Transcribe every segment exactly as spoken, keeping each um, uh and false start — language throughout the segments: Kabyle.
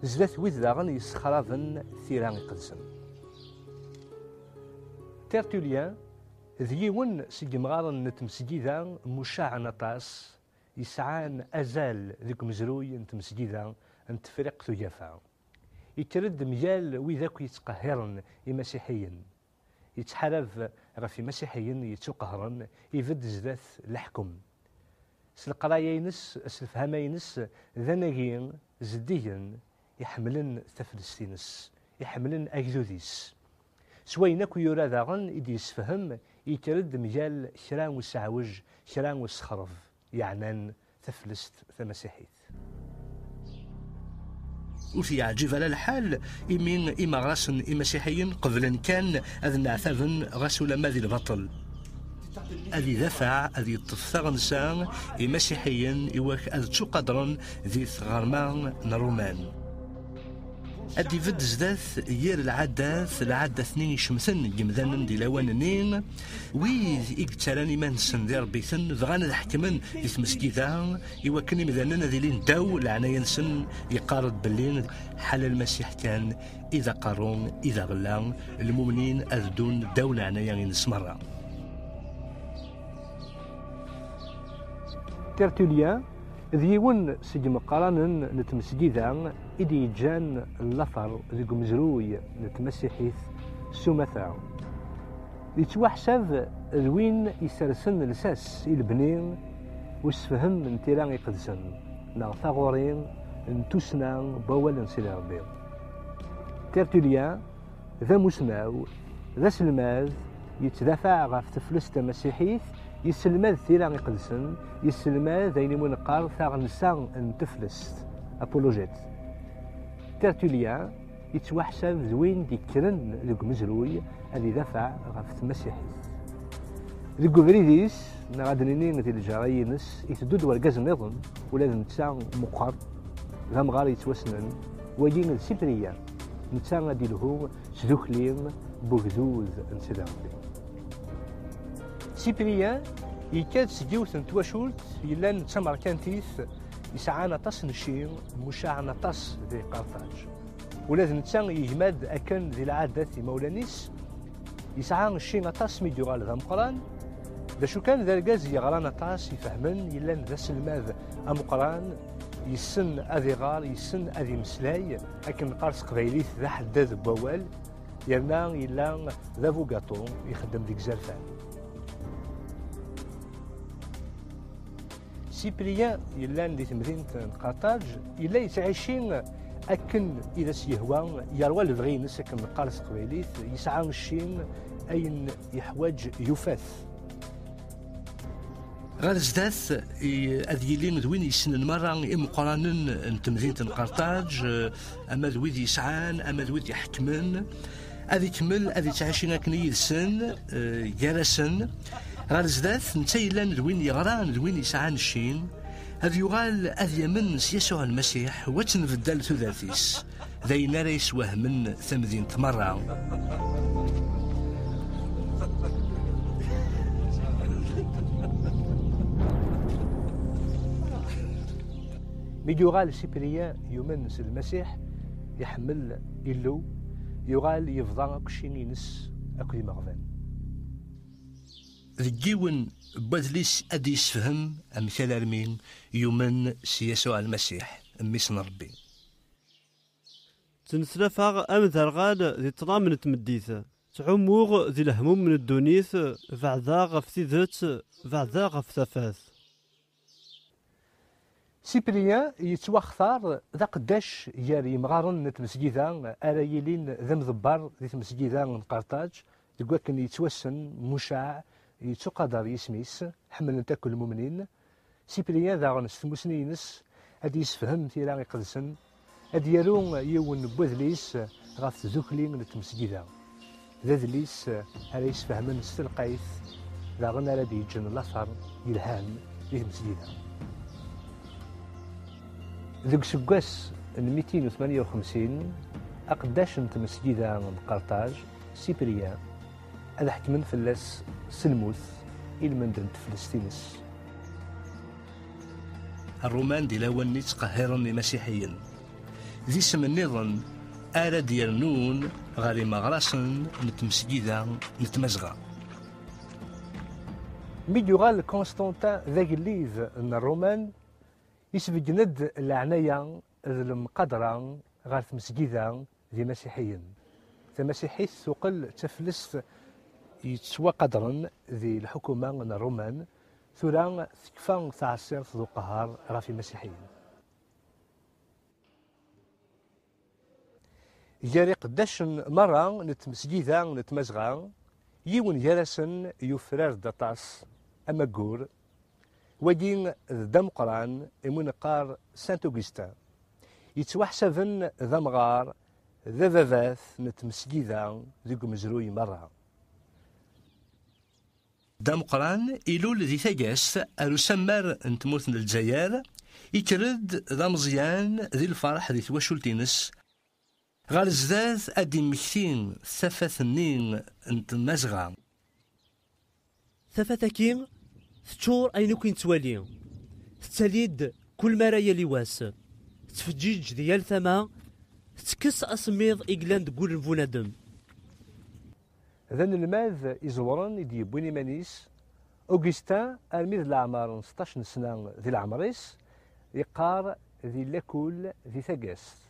zdat wid daɣen yessexraben tira iqedsen. Tertullien d yiwen seg yemɣaren n tmesgida mucaɛen aṭas, yesɛan azal deg umezruy n tmesgida n Tefriqt Ugafa. Yekker-d mgal wid akk yettqehhiren imasiḥiyen. Yettḥarab ɣef imasiḥiyen yettuqehren, ibedd zdat leḥkem. S leqraya-ines, s lefhama-ines, d anagi zeddigen, iḥemmlen taflest-ines, iḥemmlen agdud-is. S wayen akk yura daɣen i d-yessefhem, yekker-d mgal kra n useɛwej, kra n usexreb yeɛnan taflest tamasiḥit. Ur t-yeɛǧib ara lḥal, imi imeɣrasen imasiḥiyen qeblen kan ad nneɛtaben ɣas ulamma di lbaṭel. Ad idafeɛ, ad yeṭṭef taɣensa imasiḥiyen i wak ad ttuqadren di tɣerma n Ṛuman. Ad d-ibedd zdat yir lɛadat, lɛadat-nni icemten n yemdanen di lawan-nni, wid i yettarran iman-nsen d iṛebbiten, bɣan ad ḥekmen di tmesgida, i wakken imdanen ad ilin ddaw leɛnaya-nsen. Yeqqar-d belli ḥala Lmasiḥ kan i d aqerru, i d aɣella, lmumnin ad ddun ddaw leɛnaya-ines merra. Tertullien d yiwen seg yimeqqranen n tmesgida i d-yeǧǧan later deg umezruy n tmasiḥit s umata. Yettwaḥsab d win isersen lsas i lebni ussefhem n tira iqedsen neɣ taɣuri n tussna n wawal n Sidi Ṛebbi. Tertullien d amusnaw, d aselmad, yettdafaɛ ɣef teflest tamasiḥit, yesselmad tira iqedsen, yesselmad ayen imu neqqar taɣensa n teflest, apologète. Tertullien yettwaḥsab d win d-ikkren deg umezruy ad idafeɛ ɣef tmasiḥit. Deg ubrid-is, neɣ ad nini di lǧara-ines, iteddu-d wergaz nniḍen, ula d netta meqqer, d amɣar yettwassnen, wagi d Cyprien, netta ad d-ilhu s tdukli n ugdud n Sidi Ṛebbi. Cyprien yekka-d seg yiwet n twacult yellan d tamerkantit, yesɛan aṭas n cci, mucaɛen aṭas di Qerṭaǧ. Ula d netta yegma-d akken di lɛadat imawlan-is, yesɛa cci aṭas mi d-yuɣal d ameqqran. D acu kan, d argaz yeɣran aṭas, ifehmen, yellan d aselmad ameqqran, yessen ad iɣer, yessen ad imeslay, akken neqqar s teqbaylit d aḥeddad n wawal, yerna yella d abugaṭu, ixeddem deg izerfan. Cyprien yellan di temdint n Qerṭaǧ, yella yettɛici akken i d as-yehwa, yerwa lebɣi-ines, akken neqqar s teqbaylit, yesɛa cci, ayen yeḥwaǧ yufa-t. Ɣer zdat, i-, ad yili d win yessnen merra imeqqranen n temdint n Qerṭaǧ, eh, ama d wid yesɛan, ama d wid iḥekmen. Ad ikemmel, ad ittɛici akken yid-sen, eh, gar-asen. Ɣer zdat, netta yellan d win yeɣran, d win yesɛan cci, ad yuɣal ad yamen s Yasuɛ Lmasiḥ, u ad tenbeddal tudert-is. D ayen ara yeswehmen tamdint merra. Mi d-yuɣal Cyprien yumen s Lmasiḥ, iḥemmel Illu, yuɣal yebḍa akk cci-ines akked imeɣban. Deg yiwen n wadlis ad d-yessefhem amek alarmi yumen s Yasuɛ Lmasiḥ, Mmi-s n Ṛebbi. Ttneslafaɣ am derɣal di ṭṭlam n tmeddit. Ttɛummuɣ di lehmum n ddunit, beɛdeɣ ɣef tidet, beɛdeɣ ɣef tafat. Cyprien yettwaxtar d aqeddac gar yimɣaren n tmesgida ara yilin d amḍebber di tmesgida n Qerṭaǧ, deg wakken yettwassen, mucaɛ, yettuqader yisem-is, ḥemmlen-t akk lmumnin. Cyprien daɣen s tmusni-ines ad d-yessefhem tira iqedsen, ad d-yaru yiwen n wedlis ɣef tdukli n tmesgida. D adlis ara yesfehmen s telqayt, daɣen ara d-yeǧǧen later yelhan di tmesgida. Deg useggas n mitin u tmanya u xemsin, aqeddac n tmesgida n Qerṭaj, Cyprien, ad ḥekmen fell-as s lmut i lmend n teflest-ines. Ṛṛuman di lawan-nni ttqehhiren imasiḥiyen. d isem nniḍen ara d-yernun ɣer imeɣrasen n tmesgida n Tmazɣa. Mi yuɣal Constantin d agellid n Ṛṛuman, isbeggen-d leɛnaya d lemqadra ɣer tmesgida d imasiḥiyen. Tamasiḥit tuqel d taflest yettwaqadren di lḥukuma n Ṛṛuman, tura tekfa taɛṣirt d uqehher ɣef imasiḥiyen. Gar iqeddacen merra n tmesgida n Tmazɣa, yiwen gar-asen yufrar-d aṭas, amaggur, wagi d Dda Meqqran, imu neqqar Saint Augustin. Yettwaḥsaben d amɣar, d ababat n tmesgida deg umezruy merra. Dda Meqqran ilul di Tagast ar usammar n tmurt n Lezzayer, ikker-d d ameẓyan di lferḥ di twacult-ines. Ɣer zdat ad d-immekti tafat-nni n Tmazɣa. Tafat-agi teččur ayen akk i nettwali. Tettali-d kul mi ara yali wass. Tettfeǧǧiǧ di yal tama, tettekkes asemmiḍ i yellan deg wul n bunadem. D anelmad iẓewren i d-yewwin iman-is, Augustin, armi d leɛmer n seṭṭac n sna di leɛmer-is, yeqqar di lakul di Tagast.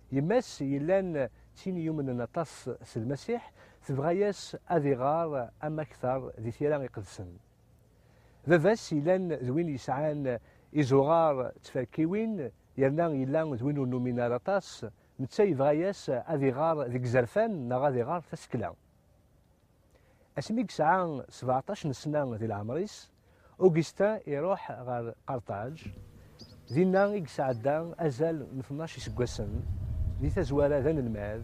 Yemma-s yellan d tin yumnen aṭas s Lmasiḥ, tebɣa-yas ad iɣer am akteṛ di Tira Iqedsen. Baba-s yellan d win yesɛan iẓuɣar d tferkiwin, yerna yella d win ur numin ara aṭas, netta yebɣa-yas ad iɣer deg izerfan neɣ ad iɣer tasekla. Asmi i yesɛa sebɛeṭṭac n sna di leɛmer-is, Augustin iruḥ ɣer Qarṭaj. Dinna i yesɛedda azal n tnac iseggasen, di tazwara d anelmad,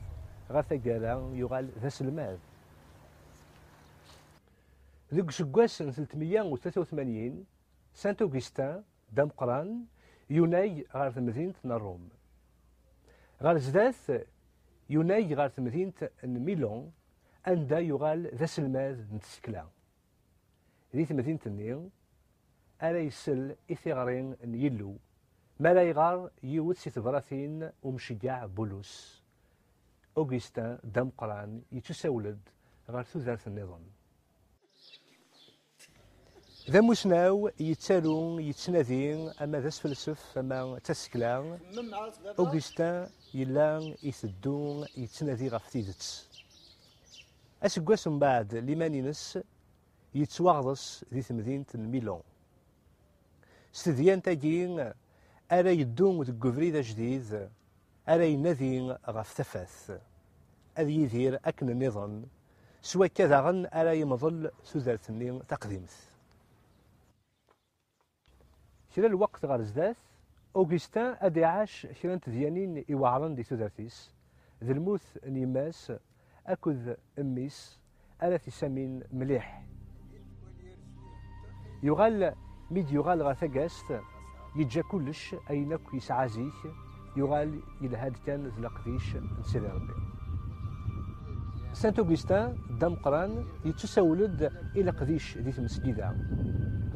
ɣer taggara yuɣal d aselmad. Deg useggas n telt meyya u tlata u tmanyin, Saint Augustin d ameqqran, yunag ɣer temdint n Ṛum. Ɣer zdat, yunag ɣer temdint n Milon, anda yuɣal d aselmad n tsekla. Di temdint-nni ara isel i tiɣri n Yillu, mi ara iɣer yiwet si tebratin umceggeɛ Bulus. Augustin d ameqqran yettusawel-d ɣer tudert nniḍen. D amusnaw, yettaru, yettnadi, ama d asfelsef, ama d tasekla. Augustin yella iteddu, yettnadi ɣef tidet. Aseggas mbeɛd liman-ines, yettwaɣḍes di temdint n Milon. S tedyant-agi ara yeddu deg ubrid ajdid, ara yenadi ɣef tafat, ad yidir akken nniḍen, s wakka daɣen ara yemḍel tudert-nni taqdimt. Kra lweqt ɣer zdat, Augustin ad iɛac kra n tedyanin iweɛren di tudert-is, d lmut n yemma-s akked mmi-s ara t-issamin mliḥ. Yuɣal, mi d-yuɣal ɣer Tagast, yeǧǧa kullec, ayen akk yesɛa zik, yuɣal yelha-d kan d leqdic n Sidi Ṛebbi. Saint Augustin d ameqqran, yettusawel-d i leqdic di tmesgida.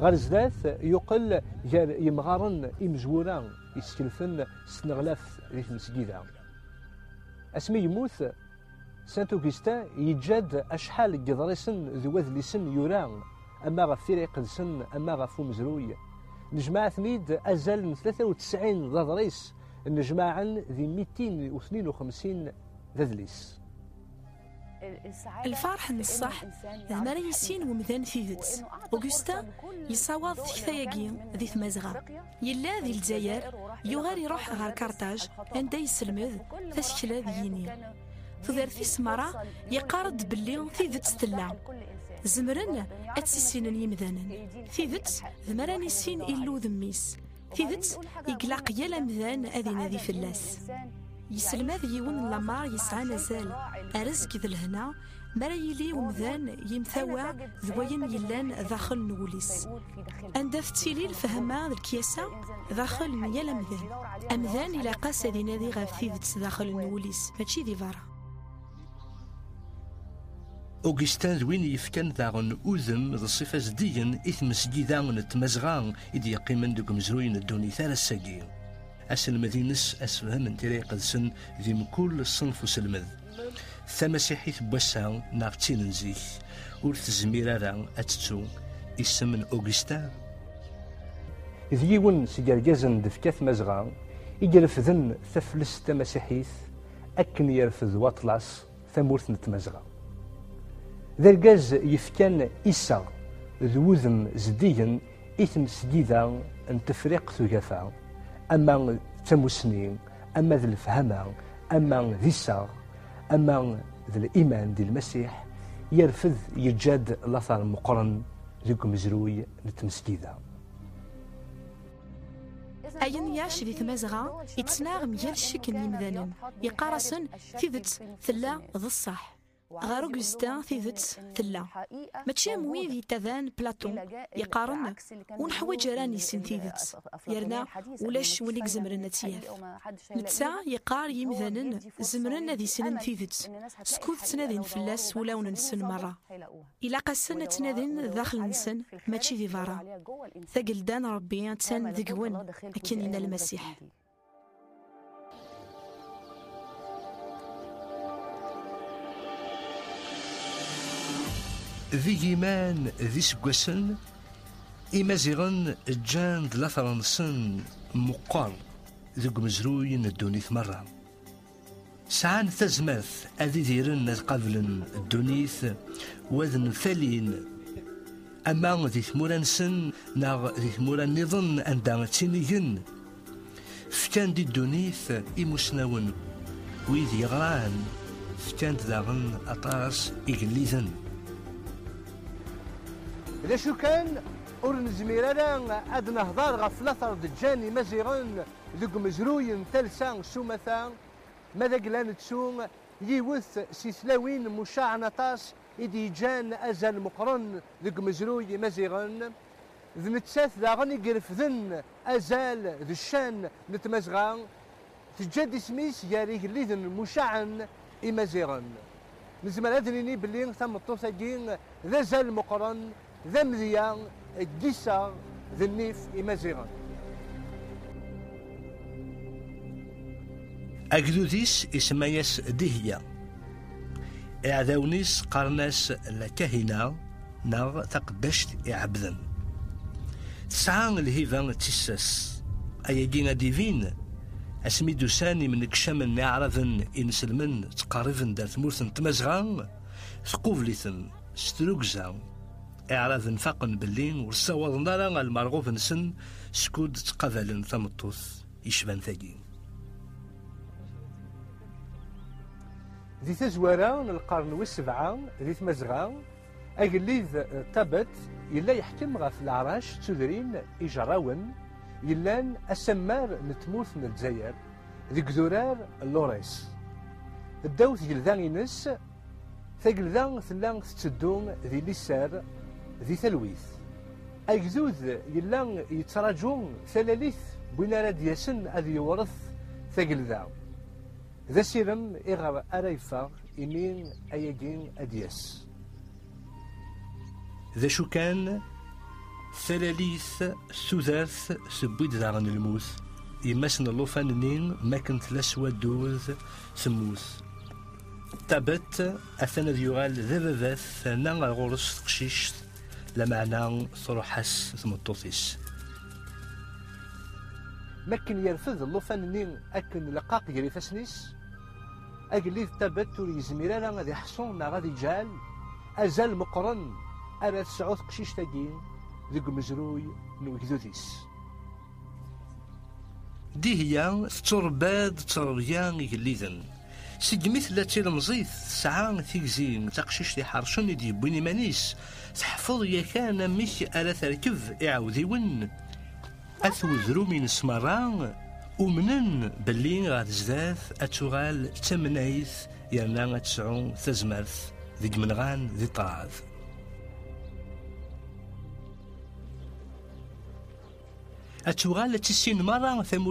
Ɣer zdat, yuqel gar yemɣaren imezwura yeskelfen s tneɣlaft di tmesgida. Asmi yemmut, Saint Augustin yeǧǧa-d acḥal n yeḍrisen d wadlisen yura, ama ɣef Tira Iqedsen, ama ɣef umezruy. Nejmaɛ-ten-id azal n tlata u tesɛin d aḍris, nnejmaɛen di mitin u tnin u xemsin d adlis. Lferḥ n ṣṣeḥ d mi ara yissin wemdan tidet. Augustin yessawaḍ tikta-agi di Tmazɣa. Yella di Lezzayer, yuɣal iruḥ ɣer Karṭaj, anda yesselmed tasekla d yini. Tudert-is merra yeqqar-d belli tidet tella. Zemren ad tt-issinen yimdanen. Tidet d mi ara nissin Illu d Mmi-s. Tidet i ilaq yal amdan ad inadi fell-as. Yesselmad yiwen n lamer yesɛan azal, rrezg d lehna, mi ara yili umdan yemtawa d wayen yellan daxel n wul-is. Anda tettili lefhama d lekyasa? Daxel n yal amdan. Amdan ilaq-as ad inadi ɣef tidet daxel n wul-is, mačči di berra. Augustin d win yefkan daɣen udem d ṣṣifa zeddigen i tmesgida n Tmazɣa i d-yeqqimen deg umezruy n ddunit ar ass-agi. Aselmed-ines asefhem n Tira Iqedsen di mkul ṣṣenf uselmed. Tamasiḥit n wass-a neɣ d tin n zik ur tezmir ara ad tettu isem n Augustin. D yiwen seg yergazen d-tefka Tmazɣa i irefden taflest tamasiḥit akken yerfed waṭlas tamurt n Tmazɣa. D argaz yefkan iseɣ d wudem zeddigen i tmesgida n Tefriqt Ugafa, ama d tamusni, ama d lefhama, ama d iseɣ, ama d liman di Lmasiḥ, yerfed yeǧǧa-d later meqqren deg umezruy n tmesgida. Ayen yɛac di Tmazɣa ittnaɣ mgal ccek n yimdanen. Yeqqar-asen tidet tella d ṣṣeḥ. Ɣer Augustin tidet tella. Mačči am wid yettaban Platon yeqqaren ur neḥwaǧ ara ad nissin tidet, yerna ulac win i izemren ad tt-yaf. Netta yeqqar yimdanen zemren ad issnen tidet skud ttnadin fell-as wulawen-nsen merra. Ilaq-asen ad ttnadin daxel-nsen, mačči di berra. Tagelda n Ṛebbi attan deg-wen, akken yenna Lmasiḥ. D igiman d iseggasen, Imaziɣen ǧǧan-d later-nsen meqqer deg umezruy n ddunit merra. Sɛan tazmert ad idiren, ad qablen ddunit, u ad nfalin, ama di tmura-nsen neɣ di tmura nniḍen anda ttinigen. Fkan-d i ddunit imusnawen, wid yeɣran, fkan-d daɣen aṭas igelliden. D acu kan, ur nezmir ara ad nehḍer ɣef later d-ǧǧan Imaziɣen deg umezruy n talsa s umata, ma d agla nettu yiwet si tlawin mucaɛen aṭas i d-yeǧǧan azal meqqren deg umezruy Imaziɣen. D nettat daɣen i irefden azal d ccan n Tmazɣa, teǧǧa-d isem-is gar igelliden mucaɛen Imaziɣen. Nezmer ad nini belli tameṭṭut-agi d azal meqqren, d amedya n yiseɣ d nnif Imaziɣen. Agdud-is isemma-yas Dihya. Iɛdawen-is qqaren-as la Kahina neɣ taqeddact iɛebden. Tesɛa lhiba d tissas. Ayagi ad d-ibin asmi d-usan imnekcamen iɛraben inselmen ttqerriben-d ar tmurt n Tmazɣa, tqubel-iten s trugza. Iɛraben faqen belli ur ssawaḍen ara ɣer lmerɣub-nsen skud ttqabalen tameṭṭut yecban tagi. Di tazwara n lqern wis sebɛa di Tmazɣa, agellid Tabet yella yeḥkem ɣef leɛrac d tudrin ijerrawen yellan asammar n tmurt n Lezzayer deg idurar n Lores. Ddaw tgelda-ines, tagelda tella tetteddu di liser, di talwit. Agdud yella yettraǧu talalit n win ara d-yasen ad yewret tagelda. D asirem iɣer ara yeffeɣ imi ayagi ad d-yas. D acu kan, talalit, tudert, tewwi-d daɣen lmut. Yemma-s n llufan-nni, makken tella s waddud, temmut. Tabet atan ad yuɣal d ababat, terna ar ɣur-s teqcict, lameɛna truḥ-as tmeṭṭut-is. Makken yerfed llufan-nni akken leqqaq gar ifassen-is, agellid Tabet ur yezmir ara ad iḥṣu neɣ ad iǧɛel azal meqqren ara tesɛu teqcict-agi deg umezruy n ugdud-is. Dihya tetturebba-d ttrebga igelliden. Segmi tella d tilemẓit, tesɛa tigzi n taqcict iḥercen i d-yewwin iman-is, teḥfeḍ yakan amek ara terkeb iɛewdiwen. At wedrum-ines merra umnen belli ɣer zdat ad tuɣal d tamnayt yerna ad tesɛu tazmert deg imenɣan di ṭṭrad. Ad tuɣal ad tissin merra